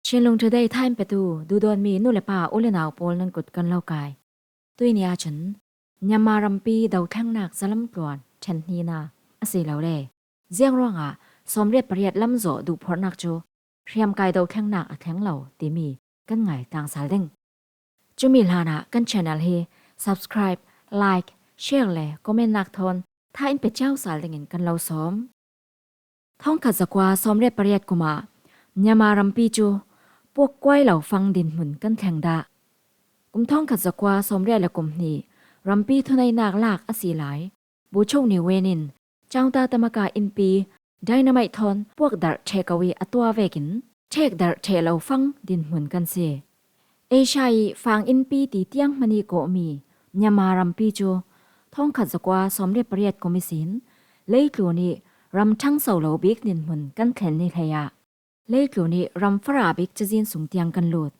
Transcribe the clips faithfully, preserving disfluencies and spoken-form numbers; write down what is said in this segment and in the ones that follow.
Chinlung Today thain petu duhdawtmi nu le pa u le nau pawl nan kut kan lo kai. Tuini ahcun Myanmar rampi dothlengnak zalam tluan ṭhen hnihna a si lo le ziang ruangah sawmriat pariat lamzawh duhphorhnak cu hriamkai dothlengnak a thleng lo timi kan ngai tlang sal ding. Cumi hlanah kan channel hi subscribe, like, share le comment nak thawn tha in pe cio sal dingin kan lo sawm. Thawngkhat zakua sawmriat pariat kum ah Myanmar rampi cu puakkuai lo fang dinhmun kan thleng dah. Kum thawngkhat zakua sawmriat le kum hnih rampi thuneihnak lak a si lai Bogyoke Ne Win in Chaungta Tamaka innpi dynamite thawn puakdarh ṭheh ko ih a tuah vekin ṭhekdarh ṭheh lo fang dinhmun kan si. Asia ih fang innpi ti tiang hmanh ih kawhmi Myanmar rampi cu thawngkhat zakua sawmriat pariat kum ihsin leitlun ih ram ṭhangso lo bik dinhmun kan thlen ni hleiah leitlun ih ram fara bik cazin sung tiang kan lut.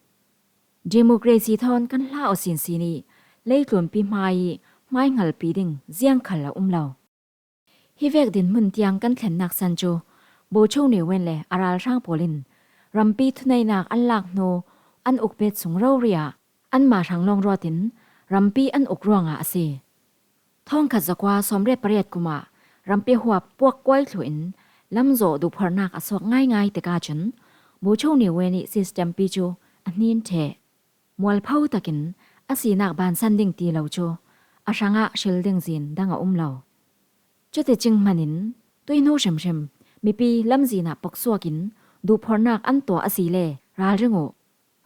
Democracy thawn kan hla aw sinsin ih leitlunpi hmai ih hmaihngalpi ding ziang khal a um lo. Hi vek dinhmun tiang kan thlennak san cu Bogyoke Ne Win le a ralhrang pawl in rampi thuneihnak an lak hnu an uk bet sung rori ah anmah hrang lawng ruat in rampi an uk ruangah a si. Thawngkhat zakua sawmriat pariat kum ah rampi huap puakkuai thluh in lamzawh duhphorhnak a suak ngaingai tikah cun Bogyoke Ne Win ih system pi cu a hnin ṭheh. Mualpho takin a sinak bansan ding ti lo cu a hrangah hril ding zin dang a um lo. Cuticing hmanh in tuihnu hrimhrim mipi lamzin ah poksuak in duhphorhnak an tuah a si le ralring uh.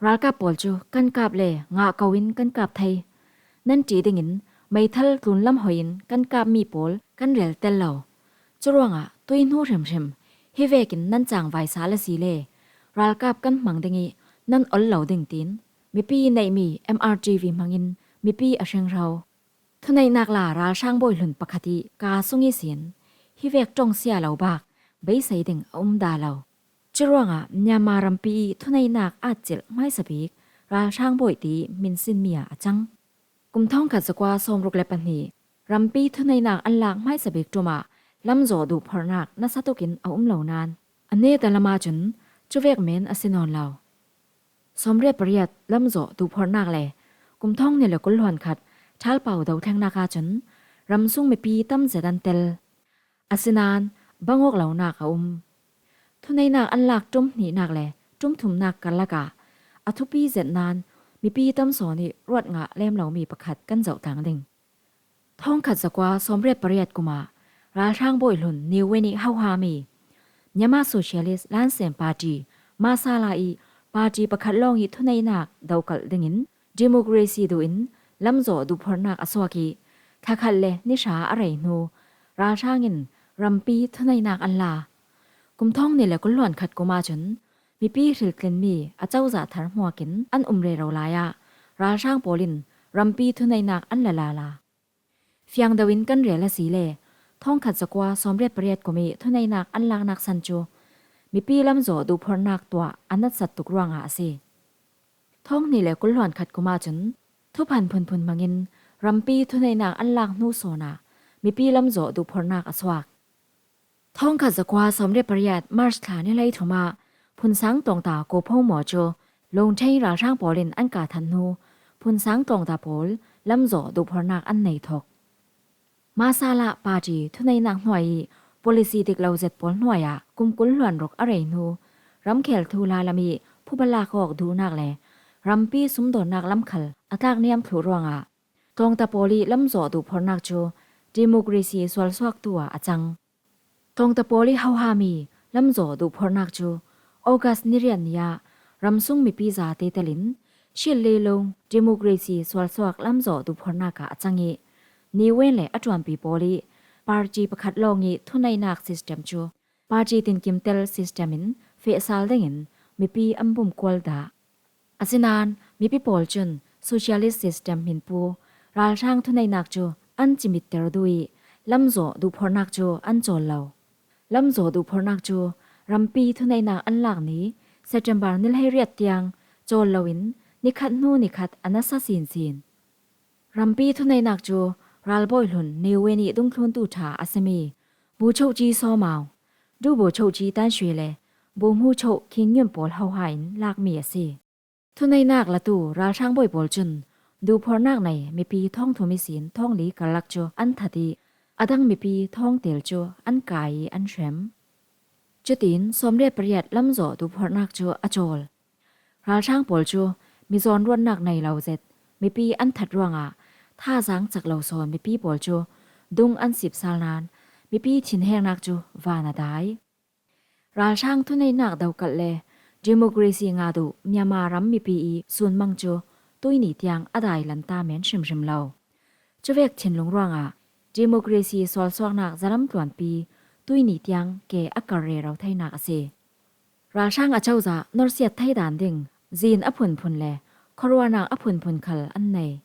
Ralkap pawl cu kan kap le ngah ko in kan kap thei. Nan ṭih dingin meithal tlunlam hoi in kan kapmi pawl kan rel tel lo. Curuangah tuihnu hrimhrim hi vekin nan cangvai sal a si le ralkap kan hmang ding ih nan ol lo ding tiin mipi ih neihmi M R T V hmangin mipi a hringhro. Thuneihnak la ralhrang bawi hlun pakhat ih kaa sung ihsin hi vek ṭongsia lo bak beisei ding a um dah lo. Curuangah Myanmar rampi ih thuneihnak at cilh hmaisa bik ralhrang bawi ti hminsinmi ah a cang. Kum thawngkhat zakua sawmruk le pahnih rampi thuneihnak an lak hmaisa bik ṭum ah lamzawh duhphorhnak nasa tukin a um lo nain a neta lam ahcun cuvek men a si nawn lo. Sawmriat pariat lamzawh duhphorhnak le kum thawng hnih le kul hluan khat ṭhalpau dothlengnak ahcun ramsung mipi tam zet an tel. Asinain bang awk lonak a um. Thuneihnak an lak ṭum hnihnak le ṭum thumnak karlak ah a thupi zet nain mipi tam sawn ih ruat ngah lem lomi pakhat kan zoh tlang ding. Thawngkhat zakua sawmriat pariat kum ah ralhrang bawi hlun Ne Win ih hohami Myanmar Socialist Lansem Party, Masala ih party pakhat lawng ih thuneihnak dokalh dingin democracy duh in lamzawh duhphorhnak a suak ih thlakhat le ni hra a rei hnu ralhrang in rampi thuneihnak an la. Kum thawng hnih le kul hluan khat kum ahcun mipi hriltlinmi a cozah thar hmuak in an um rero lai ah ralhrang pawl in rampi thuneihnak an la lala. Fiang deuh in kan rel a si le thawngkhat zakua sawmriat pariat kum ih thuneihnak an laknak san cu mipi lamzawh duhphorhnak tuah a natsat tuk ruangah a si. Thawng hnih le kul hluan khat kum ahcun thuphan phunphun hmangin rampi thuneihnak an lak hnu sawn ah mipi lamzawh duhphorhnak a suak. Thawngkhat zakua sawmriat pariat March thla ni hleithum ah Phunsang Tawngta Ko Pho Maw cu Lungthei ralhrang pawl in an kaa than hnu Phunsang Tawngta pawl lamzawh duhphorhnak an nei thok. Masala party thuneihnak hnuai ih policy dik lo zet pawl hnuai ah kum kul hluan ruk a rei hnu ramkhel thu hla lam ih phuba lak awk duhnak le rampi sumdawnnak lam khal a tlak niam thluh ruangah Tawngta pawl ih lamzawh duhphorhnak cu democracy sualsuaktu ah a cang. Tawngta pawl ih hohami lamzawh duhphorhnak cu August ni riat ni ah ramsung mipi zate telin Shit Lelong democracy sualsuak lamzawh duhphorhnak ah a cang ih Ne Win le a ṭuanpi pawl ih party pakhat lawng ih thuneihnak system cu party tinkimtel system in feh sal dingin mipi an bumkual dah. Asinain mipi pawl cun socialist system hminpu ralhrang thuneihnak cu an cimitter duh ih lamzawh duhphorhnak cu an cawl lo. Lamzawh duhphorhnak cu rampi thuneihnak an lak ni September ni hleiriat tiang cawl loin nikhat hnu nikhat a nasa sinsin. Rampi thuneihnak cu ralbawi hlun Ne Win ih dungthluntu ṭha a simi Bogyoke Kyaw Maung, Du Bogyoke Kyaw Shwe le Buhmu Choh Khin Yun pawl hohain lakmi a si. Thuneihnak latu ralhrang bawi pawl cun duhphorhnak nei mipi thawng thum ihsin thawng li karlak cu an that ih, a dang mipi thawng tel cu an kai ih an hrem. Cutin sawmriat pariat lamzawh duhphorhnak cu a cawl. Ralhrang pawl cu mizawn ruatnak nei lo zet mipi an that ruangah thazaang cak lo sawn mipi pawl cu dung an sipsal nain mipi thinhengnak cu van a dai. Ralhrang thuneihnak dokalh le democracy ngah duh Myanmar ram mipi ih sunmang cu tuihni tiang a dai lanta men hrimhrim lo. Cuvek thinlung ruangah democracy sualsuaknak zalam tluanpi tuihni tiang ke a kar rero theinak a si. Ralhrang acozah norhsiat thei dan ding zin a phunphun le khuaruahnak a phunphun khal an nei.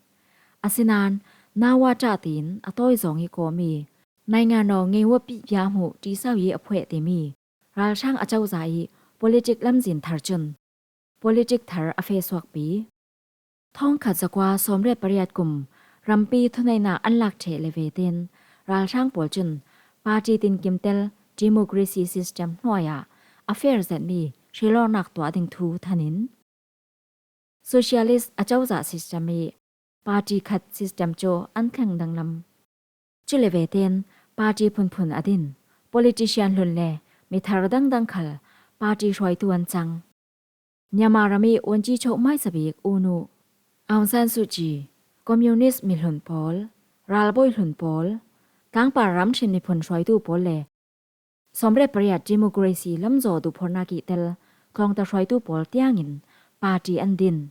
Asinain naua ṭah tiin a tawizawng ih kawhmi naingan aw ngeihuapi bia hmuh ṭisau ih a phueh timi ralhrang acozah ih politik lamzin thar cun politik thar a feh suakpi. Thawngkhat zakua sawmriat pariat kum rampi thuneihnak an lak ṭheh le vetein ralhrang pawl cun party tin kimtel democracy system hnuaiah a fer zetmi hrilawknak tuah ding thu thanin socialist acozah system ih party khat system cu an thleng danglam. Cule vetein party phunphun a din, politician hlun le mithar dangdang khal party hruaitu an cang. Myanmar ram ih Wungyichoke hmaisabik Unu, Aung San Suu Kyi, communist mihlun pawl, ralbawi hlun pawl, tlangpar ram hrin miphun hruaitu pawl le sawmriat pariat democracy lamzawh duhphorhnak ih tel tlawngta hruaitu pawl tiangin party an din.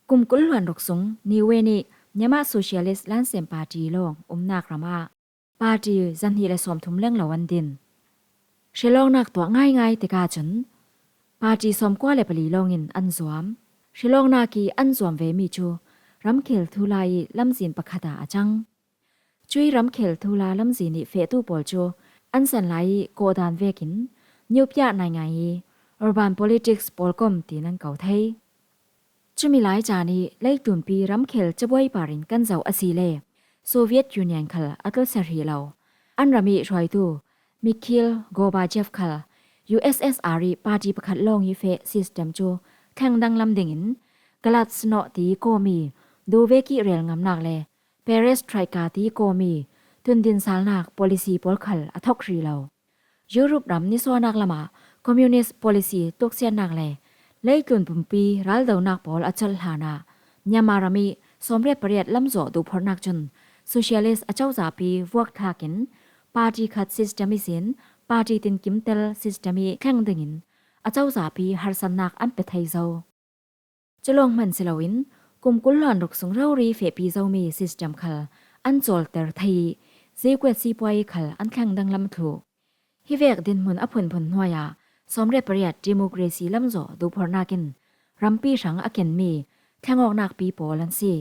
Kum kul hluan ruk sung Niue nih Myanmar Socialist Lansem Party lawng umnak ramah party zahnih le sawmthum lenglo an din. Hrilawknak tuah ngaingai tikah cun party sawmkua le pali lawngin an zuam. Hrilawknak ih an zuam vemi cu ramkhel thula ih lamzin pakhat ah a cang. Cuih ramkhel thula lamzin ih fehtu pawl cu an sanlai ih kawhdan vekin New Pyat Naingngai ih urban politics pawlkom tiin an ko thei. Cumi lai caan ih leitlunpi ramkhel cabuai par in kan zoh asile Soviet Union khal a tlawsa hrih lo. An ram ih hruaitu Mikhail Gorbachev khal U S S R ih party pakhat lawng ih feh system cu thleng danglam dingin Glasnost ti kawmi duvek ih relngamnak le Perestroika ti kawmi tundinsalnak policy pawl khal a thawk hrih lo. Europe ram nisuahnak lamah communist policy tuksiatnak le leitlun pumpi raldonak pawl a colh hlanah Myanmar ram ih sawmriat pariat lamzawh duhphorhnak cun socialist acozahpi vuak thlakin party khat system ihsin party tin kimtel system ih thleng dingin acozahpi harsatnak an pe thei zo. Culawng hman si loin kum kul hluan ruk sung rori fehpi zomi system khal an cawlter thei ih zikuat sipuai khal an thleng danglam thluh. Hivek dinhmun a phunphun hnuaiah sawmriat pariat democracy lamzawh duhphorhnak in rampi hrang a kenmi thlengawknakpi pawl an si.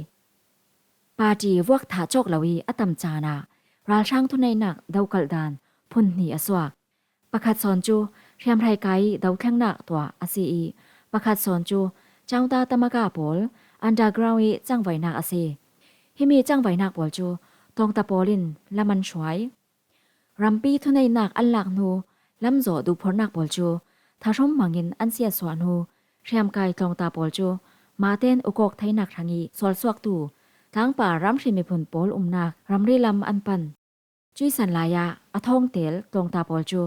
Party vuak thah cawk lo ih a tam caan ah ralhrang thuneihnak dokalh dan phun hnih a suak. Pakhat sawn cu hriamhraika ih dothlengnak tuah a si ih pakhat sawn cu Chawngta Tamaka pawl underground ih cangvaihnak a si. Himi cangvaihnak pawl cu tlawngta pawl in lam an hruai. Rampi thuneihnak an lak hnu lamzawh duhphorhnak pawl cu thahrum hmangin an siatsuah hnu hriamkai tlawngta pawl cu mahten ukawk theinak hrang ih sualsuaktu tlangpar ramhrin miphun pawl umnak ramri lam an pan. Cuih san lai ah a thawngtel tlawngta pawl cu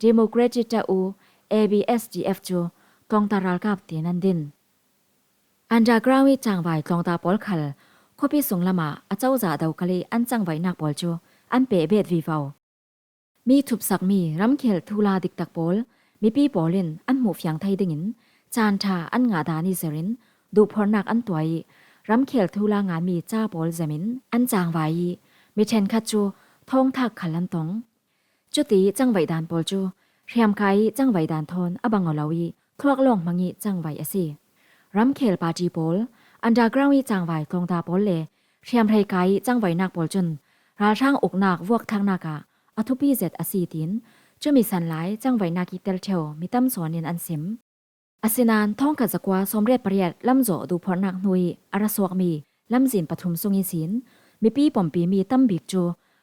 Democratic Ṭah U, A B S D F cu tlawngta ralkap tiin an din. Underground ih cangvai tlawngta pawl khal khuapi sunglam ah acozah dokalh ih an cangvaihnak pawl cu an pehbet vivo. Mi thupsakmi ramkhel thula diktak pawl mipi pawl in an hmuhfiang thei dingin caan ṭha an ngah dan ih zerin duhphorhnak an tuah ih ramkhel thula ngahmi ca pawl zemin an cangvai ih mi ṭhenkhat cu thawngthak khal an tong. Cuti cangvaih dan pawl cu hriamkai ih cangvaih dan thawn a bang aw lo ih thluak lawng hmang ih cangvaih a si. Ramkhel party pawl, underground ih cangvai tlawngta pawl le hriamhraika ih cangvaihnak pawl cun ralhrang uknak vuakthlaknak ah a thupi zet a si tiin cumi san lai cangvaihnak ih tel ṭheu mi tam sawn in an sim. Asinain thawngkhat zakua sawmriat pariat lamzawh duhphorhnak hnu ih a ra suakmi lamzin pathum sung ihsin mipi pawmpimi tam bik cu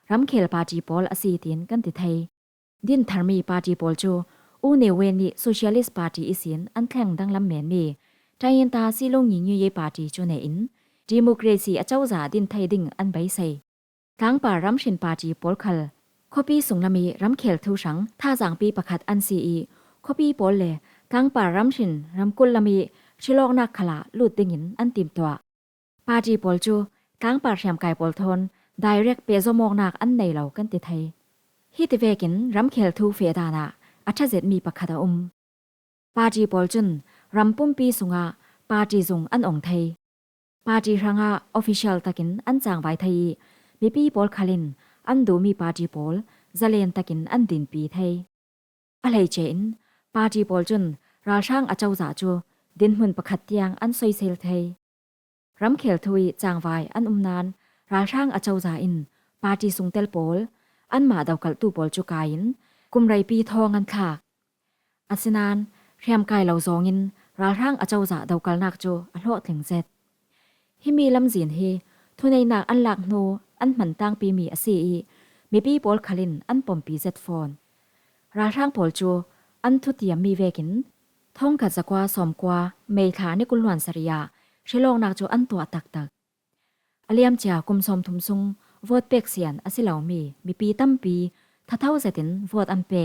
ramkhel party pawl a si tiin kan ti thei. Dintharmi party pawl cu U Ne Win nih Socialist Party ihsin an thleng danglam men mi Thayinta Silung Nyingyuye Party cu ne in democracy a cozah din thei ding an beisei. Tlangpar ramhrin party pawl khal khuapi sunglam ih ramkhel thu hrang thazangpi pakhat an si ih, khuapi pawl le tlangpar ramhrin ramkulh lam ih hrilawknak khalah lut dingin an timhtuah. Party pawl cu tlangpar hriamkai pawl thawn direct pehzom awknak an nei lo kan ti thei. Hiti vekin ramkhel thu feh dan ah a ṭha zetmi pakhat a um. Party pawl cun ram pumpi sungah party zung an ong thei. Party hrangah official takin an cangvai thei ih, mipi pawl khal in an duhmi party pawl zalen takin an dinpi thei. A hleice in party pawl cun ralhrang a cozah cu dinhmun pakhat tiang an soisel thei. Ramkhel thu ih cangvai an um nain ralhrang a cozah in party sungtel pawl, anmah dokalhtu pawl cu kai in kum reipi thawng an thlak. Asinain hriamkai lo zawngin ralhrang a cozah dokalnak cu a hlawhtling zet. Himi lamzin hi thuneihnak an lak hnu an hman tangpi mi a si ih, mipi pawl khal in an pompi zet fawn. Ralhrang pawl cu an thutiammi vekin thawngkhat zakua sawmkua May thla ni kul hluan sarih ah hrilawknak cu an tuah taktak. A liamcia kum sawmthum sung vote pek sian a si lomi mipi tampi thatho zetin vote an pe.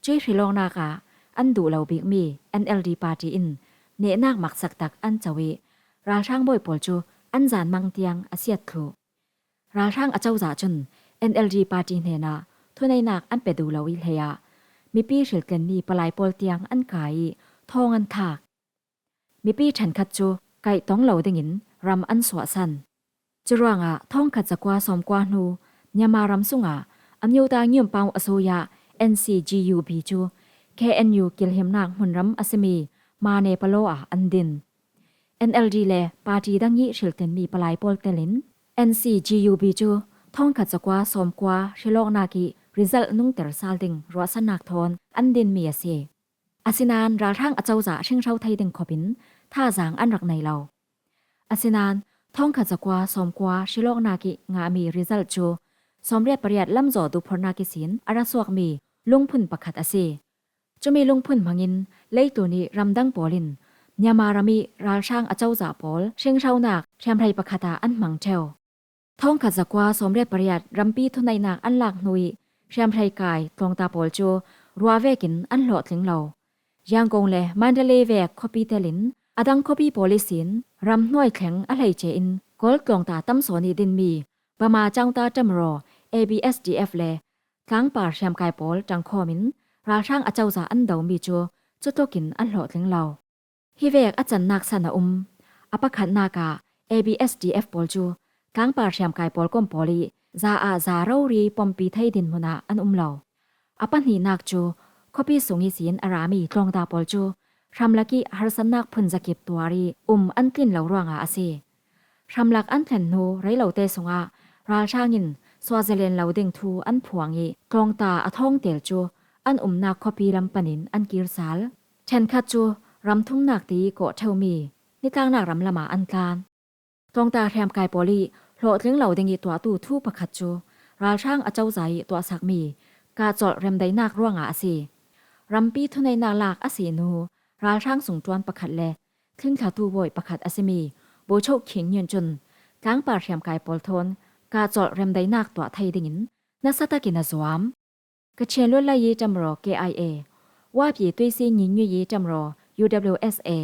Cuih hrilawknak ah an duh lo bikmi N L D party in nehnak maksak tak an co ih, ralhrang bawi pawl cu an zanmang tiang a siat thluh. Ralhrang a cozah cun N L D party hnenah thuneihnak an pe duh lo ih hleiah mipi hriltlenmi palai pawl tiang an kai ih thawng an thlak. Mipi ṭhenkhat cu kaihtong lo dingin ram an suahsan. Curuangah thawngkhat zakua sawmkua hnu Myanmar ram sungah Amyotha Ngyompau a soi ah N C G U B cu K N U kilhimnak hmunram a simi Mane palaw ah an din. N L D le party dang ih hriltlenmi palai pawl telin N C G U B cu thawngkhat zakua sawmkua hrilawknak ih result nungter sal ding ruahsannak thawn an dinmi a si. Asinain ralhrang a cozah hringhro thei ding khopin thazang an rak nei lo. Asinain thawngkhat zakua sawmkua hrilawknak ih ngahmi result cu sawmriat pariat lamzawh duhphorhnak ihsin a ra suakmi lungphun pakhat a si. Cumi lungphun hmangin leitlun ih ramdang pawl in Myanmar ram ih ralhrang a cozah pawl hringhronak hriamhrei pakhat ah an hmang ṭheu. Thawngkhat zakua sawmriat pariat rampi thuneihnak an lak hnu ih hriamhrei kai tlawngta pawl cu rua vekin an hlawhtling lo. Yangon le Mandalay vek khuapi telin a dang khuapi pawl ihsin ram hnuai thleng a hleice in Kawl tlawngta tam sawn ih dinmi Burma Changta Tamraw, A B S D F le tlangpar hriamkai pawl ṭangkhawm in ralhrang a cozah an domi cu cutlukin an hlawhtling lo. Hivek a cannak san a um. A pakhatnak ah A B S D F pawl cu tlangpar hriamkai pawlkom pawl ih za ah za rori pompi thei dinhmun ah an um lo. A pahnihnak cu khuapi sung ihsin a rami tlawngta pawl cu hramlak ih harsatnak phun zakip tuar ih um an tlin lo ruangah a si. Hramlak an thlen hnu reilote sungah ralhrang in suahzalen lo ding thu an phuang ih tlawngta a thawngtel cu an umnak khuapi lam panin an kir sal. Ṭhenkhat cu ramthumnak ti kawh ṭheumi nitlaknak ram lamah an tlan. Tlawngta hriamkai pawl ih hlawhtling lo ding ih tuahtu thu pakhat cu ralhrang a cozah ih tuahsakmi kahcolh remdaihnak ruangah a si. Rampi thuneihnak lak a si hnu ralhrang sungṭuan pakhat le thlingthlatu bawi pakhat a simi Bochoh Khin Nyun cun tlangpar hriamkai pawl thawn kahcolh remdaihnak tuah thei dingin nasa takin a zuam. Kachin Luatlai Tamraw K I A, Wapyi Tuisi Nyingyuyi Tamraw U W S A,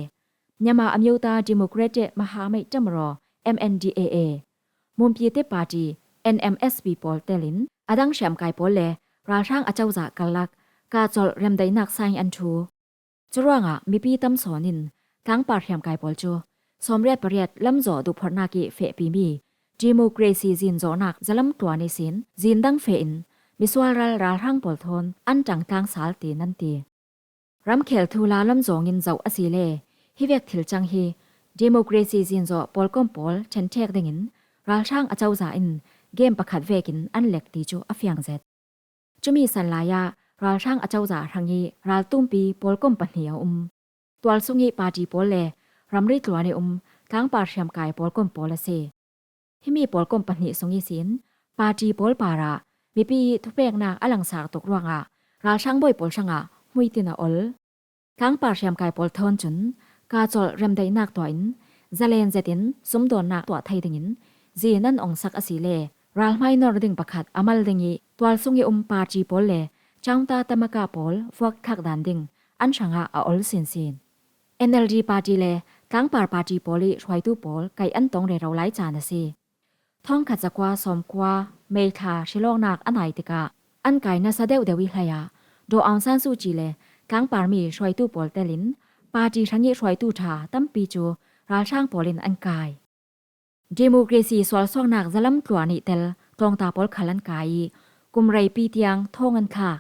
Myanmar Amyotha Democratic Mahamait Tamraw M N D A A, Munpyi Tip Party N M S P pawl telin a dang hriamkai pawl le ralhrang a cozah karlak kahcolh remdaihnak sign an ṭhu. Curuangah mipi tam sawn in tlangpar hriamkai pawl cu sawmriat pariat lamzawh duhphorhnak ih fehpimi democracy zinzawhnak zalam tluan ihsin zindang feh in misual ral ralhrang pawl thawn an ṭangtlang sal tiin an ti. Ramkhel thu la lam zawngin zoh asile hivek thil cang hi democracy zinzawh pawlkom pawl ṭhenṭhek dingin ralhrang a cozah in game pakhat vekin an lek ti cu a fiang zet. Cumi san lai ah ralhrang a cozah hrang ih raltumpi pawlkom pahnih a um. Tual sung ih party pawl le ramri tluan ih um tlangpar hriamkai pawlkom pawl a si. Himi pawlkom pahnih sung ihsin party pawl parah mipi ih thupeknak a langsak tuk ruangah ralhrang bawi pawl hrangah hmuitin a ol. Tlangpar hriamkai pawl thawn cun kaa colh remdaihnak tuah in zalen zetin sumdawnnak tuah thei dingin zin an ongsak a si le ralhmai nor ding pakhat a mal ding ih tual sung ih um party pawl le Chawngta Tamaka pawl vuakthlak dan ding an hrangah a ol sinsin. N L D party le tlangpar party pawl ih hruaitu pawl kaih an tong rero lai caan a si. Thawngkhat zakua sawmkua May thla hrilawknak a nai tikah an kai nasa deuhdeuh ih hlei ah Daw Aung San Suu Kyi le tlangpar mi hruaitu pawl telin party hrang ih hruaitu ṭha tampi cu ralhrang pawl in an kai. Democracy sualsuaknak zalam tluan ih tel tlawngta pawl khal an kai ih kum reipi tiang thawng an thlak.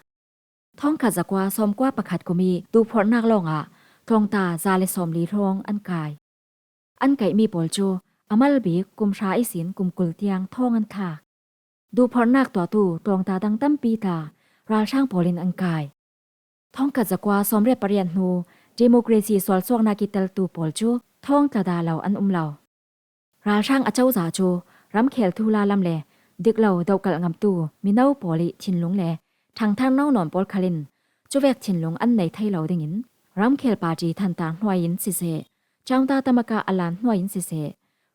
Thawngkhat zakua sawmkua pakhat kum ih duhphorhnak lawngah tlawngta za le sawmli hrawng an kai. An kaihmi pawl cu a mal bik kum hra ihsin kum kul tiang thawng an thlak. Duhphorhnak tuahtu tlawngta dang tampi tla ralhrang pawl in an kai. Thawngkhat zakua sawmriat pariat hnu democracy sualsuaknak ih teltu pawl cu thawng tla dah lo an um lo. Ralhrang a cozah cu ramkhel thuhla lam le dik lo dokalh ngamtu mino pawl ih thinlung le ṭhangthar no nawn pawl khal in cuvek thinlung an nei thei lo dingin ramkhel party thantar hnuai in siseh, Chawngta Tamaka a lan hnuai in siseh,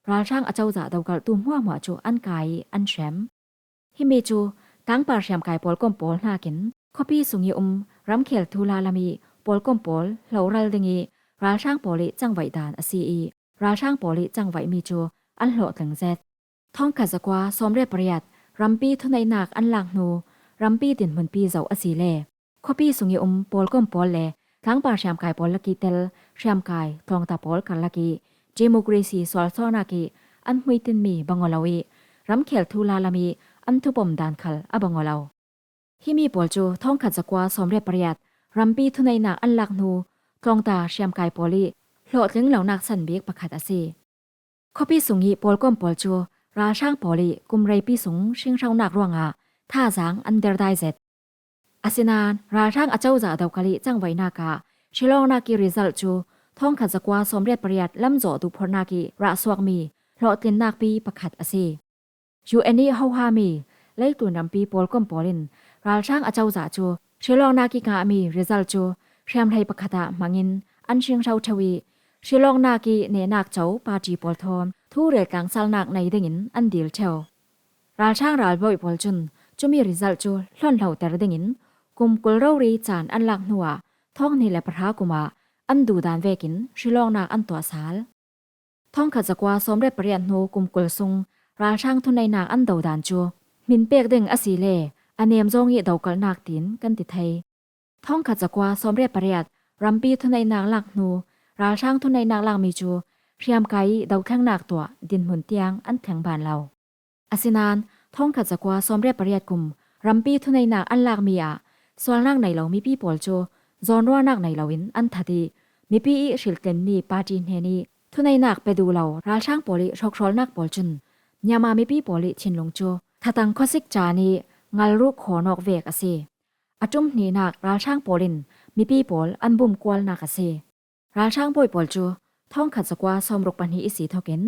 ralhrang a cozah dokalhtu hmuahhmuah cu an kai ih an hrem. Himi cu tlangpar hriamkai pawlkom pawl hnakin khuapi sung ih um ramkhel thuhla lam ih pawlkom pawl hloral ding ih ralhrang pawl ih cangvaih dan a si ih ralhrang pawl ih cangvaihmi cu an hlawhtling zet. Thawngkhat zakua sawmriat pariat rampi thuneihnak an lak hnu rampi dinhmunpi zoh a si le khuapi sung ih um pawlkom pawl le tlangpar hriamkai pawl lak ih tel hriamkai tlawngta pawl karlak ih democracy sualsuaknak ih an hmuitinmi bang aw lo ih ramkhel thuhla lam ih an thupom dan khal a bang aw lo. Himi pawl cu thawngkhat zakua sawmriat pariat rampi thuneihnak an lak hnu tlawngta hriamkai pawl ih hlawhtling lonak san bik pakhat a si. Khuapi sung ih pawlkom pawl cu ralhrang pawl ih kum reipi sung hringhronak ruangah thazaang an derdai zet. Asinain ralhrang a cozah dokalh ih cangvaihnak ah hrilawknak ih result cu thawngkhat zakua sawmriat pariat lamzawh duhphorhnak ih rahsuakmi hlawhtlinnakpi pakhat a si. U N ih hohami leitlun rampi pawlkom pawl in ralhrang a cozah cu hrilawknak ih ngahmi result cu hriamhlei pakhat ah hmangin an hringhro ṭheu ih hrilawknak ih nehnak co party pawl thawn thu rel tlangsalnak nei dingin an dil ṭheu. Ralhrang ralbawi pawl cun cumi result cu hlonhloter dingin kum kul rori caan an lak hnuah thawng hnih le pahra kum ah an duhdan vekin hrilawknak an tuah sal. Thawngkhat zakua sawmriat pariat hnu kum kul sung ralhrang thuneihnak an dodan cu hmin pek ding a si le a nemzawng ih dokalhnak tiin kan ti thei. Thawngkhat zakua sawmriat pariat rampi thuneihnak lak hnu ralhrang thuneihnak lakmi cu hriamkai ih dothlengnak tuah dinhmun tiang an thleng ban lo. Asinain thawngkhat zakua sawmriat pariat kum rampi thuneihnak an lakmi ah sualnak nei lo mipi pawl cu zawnruahnak nei loin an that ih mipi ih hriltlinmi party hnenih thuneihnak pe duh lo ralhrang pawl ih hrawkhrawlnak pawl cun Myanmar mipi pawl ih thinlung cu thatang khuasik caan ih ngalruk khawhnawk vek a si. A ṭum hnihnak ralhrang pawl in mipi pawl an bumkualnak a si. Ralhrang bawi pawl cu thawngkhat zakua sawmruk pahnih ihsi thokin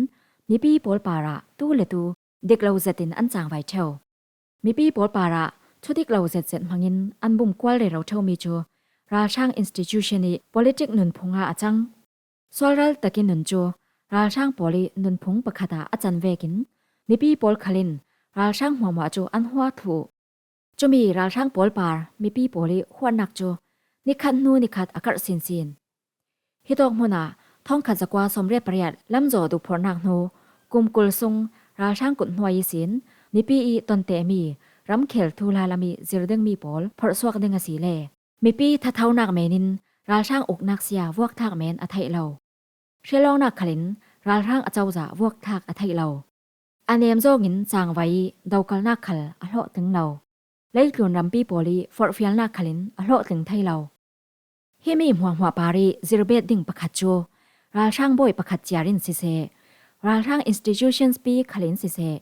mipi pawl parah tu le tu dik lo zetin an cangvai ṭheu. Mipi pawl parah thudik lo zetzet hmangin an bumkual rero ṭheumi cu ralhrang institution ih politic nunphung ah a cang. Sualral takin nun cu ralhrang pawl ih nunphung pakhat ah a can vekin mipi pawl khal in ralhrang hmuahhmuah cu an huat thluh. Cumi ralhrang pawl par mipi pawl ih huatnak cu nikhat hnu nikhat a karh sinsin. Hitawk hmunah thawngkhat zakua sawmriat pariat lamzawh duhphorhnak hnu kum kul sung ralhrang kut hnuai ihsin mipi ih tontehmi ramkhel thuhla lam ih zir dingmi pawl phorhsuak ding a si le mipi thathonak men in ralhrang uknak sia vuakthlak men a theih lo. Hrilawknak khal in ralhrang a cozah vuakthlak a theih lo. A nemzawng in cangvai ih dokalhnak khal a hlawhtling lo. Leitlun rampi pawl ih forhfialnak khal in a hlawhtling thei lo. Himi hmuahhmuah par ih zirbet ding pakhat cu ralhrang bawi pakhat ciar in siseh, ralhrang institutions pi khal in siseh,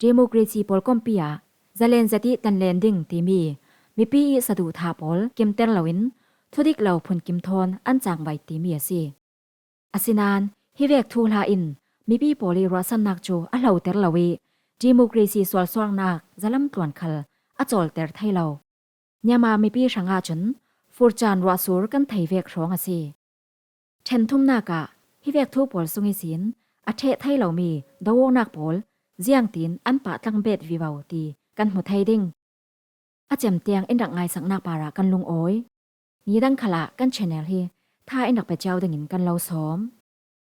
democracy pawlkompi ah zalen zet ih tanlen ding timi mipi ih saduhthah pawl kimter loin thudik lo phunkim thawn an cangvai timi a si. Asinain hivek thuhla in mipi pawl ih ruahsannak cu a hloter lo ih democracy sualsuaknak zalam tluan khal a cawlter thei lo. Myanmar mipi hrangah cun purcaan ruahsur kan thei vek hrawng a si. Ṭhen thumnak ah hivek thu pawl sung ihsin a ṭheh thei lomi doawknak pawl ziangtin an pahtlang bet vivo ti kan hmu thei ding. A cem tiang in rak ngaisaknak parah kan lungawi. Nidang khalah kan channel hi tha in rak pe cio dingin kan lo sawm.